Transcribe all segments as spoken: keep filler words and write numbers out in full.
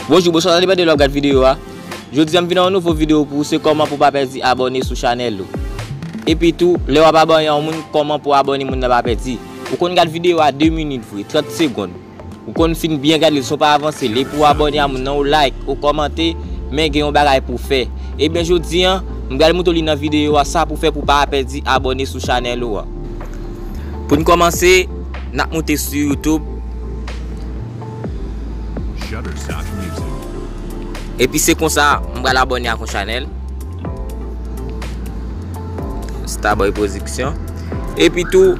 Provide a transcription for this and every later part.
Bonjou, bonswa, sa depann de lè w ap gad videyo a. Jodi a m vin ak yon nouvo videyo pou ou, se kòman pou w pa pèdi abòne sou chanèl ou. Epi tou, lè w ap abòne yon moun, kòman pou abòne moun nan pa pèdi. Ou konn gad videyo a de minit vre, trant segonn. Ou konn fin byen gade l, si w pa avanse l. Epi w abòne a moun nan, ou like, ou kòmante, men gen yon bagay pou w fè. Ebyen, jodi a, m pral montre w li nan videyo a, sa pou w fè pou w pa pèdi abòne sou chanèl ou an. Pou n kòmanse, n ap moute sou YouTube. Shutterstock Music. Epi se konsa, m pral abòne ak yon chanèl. Starboy Production. Epi tou,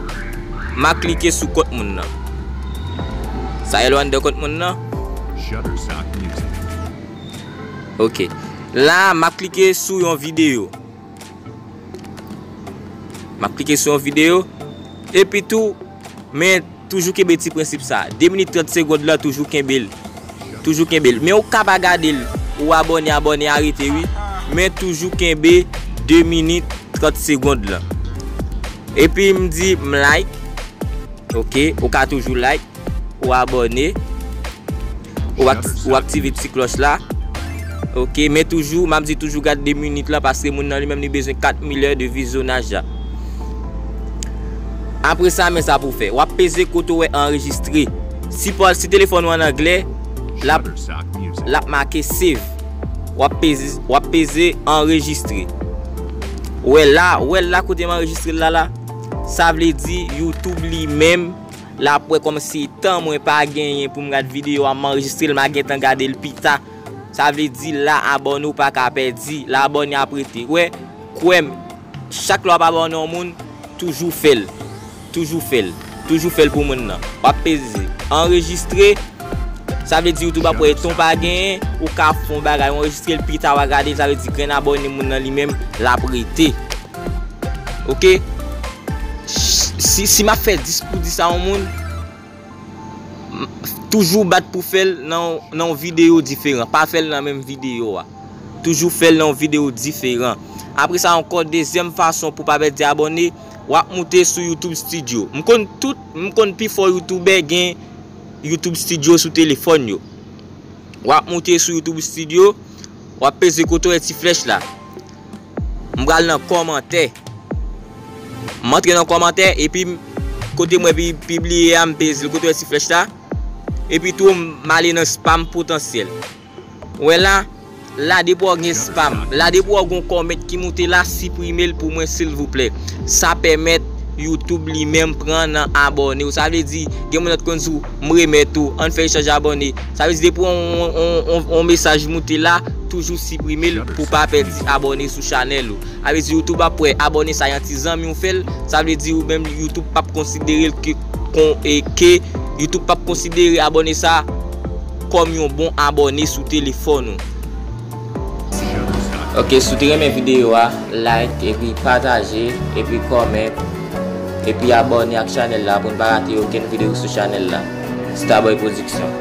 m a klike sou kont moun nan. Sa e l anndan kont moun nan? Shutterstock Music. Ok. La, m ap klike sou yon videyo. M ap klike sou yon videyo. Epi tou, men toujou kenbe ti prensip sa. De minit trant segonn lan, toujou kenbe l. Toujou kenbe l. Men ou ka pa gade l, ou abòne, abòne, arete, wi. Men toujou kenbe de minit trant segonn lan. Epi m di m like. Ok, ou ka toujou like, ou abòne, ou ak-, ou aktive ti klòch la. Ok, men toujou, m ap di toujou gad de minit lan, paske moun nan li menm li bezwen kat mil è de vizyonaj la. Apre sa, men sa pou w fè. W ap peze kote w wè anrejistre. Si pa, si telefòn ou an anglè, l ap, l ap make save. W ap peze, w ap peze anrejistre. Ou wè la, ou wè la kote m anrejistre l la, la. Sa vle di YouTube li menm, l ap wè kòmsi tan mwen pa genyen pou m gad videyo a, m anrejistre l, m a gentan gade l pita. Sa vle di la abòne ou pa ka pèdi, la abòne ap rete. Wè, kwè m, chak lè w ap abòne yon moun, toujou fè l. Toujou fè l. Toujou fè l pou moun nan. W ap peze anrejistre. Sa vle di YouTube ap wè ton pa genyen, ou ka fè yon bagay, ou anrejistre l pita, w a gade l, sa vle di grenn abòne moun nan li menm, l ap rete. Ok? Si, si m ap fè dis pou dis a yon moun, m-, toujou bat pou fè l nan, nan yon videyo diferan. Pa fè l nan menm videyo a. Toujou fè l nan yon videyo diferan. Apre sa ankò, dezyèm fason pou pa pèdi abòne, w ap moute sou YouTube Studio. M konn tout, m konn pifò youtubè gen YouTube Studio sou telefòn yo. W ap moute sou YouTube Studio, w ap peze kote w wè ti flèch la. M pral nan kòmantè. M antre nan kòmantè, epi m, kote m wè pi-, pibliye a, m peze l kote w wè ti flèch la. Epi tou, m ale nan spam potansyèl. Ou wè la, la depi w gen spam, la depi w gen yon kòmant ki moute la, siprime l pou mwen silvouplè. Sa pèmèt YouTube li menm pran nan abòne w. Sa vle di, gen moun nan t konn di w, m remèt ou, ann fè echanj abòne. Sa vle di depi w yon, yon, yon, yon mesaj moute la, toujou siprime l pou w pa pèdi abòne sou chanèl ou. Sa vle di YouTube ap wè abòne sa yon ti zanmi w fè l. Sa vle di ou menm YouTube p ap konsidere l ke, kon, e, ke YouTube p ap konsidere abòne sa kòm yon bon abòne sou telefòn ou. Ok, si w te renmen videyo a, like, epi pataje, epi kòmante, epi abòne ak chanèl la pou n pa rate okenn videyo sou chanèl la. Starboy Production.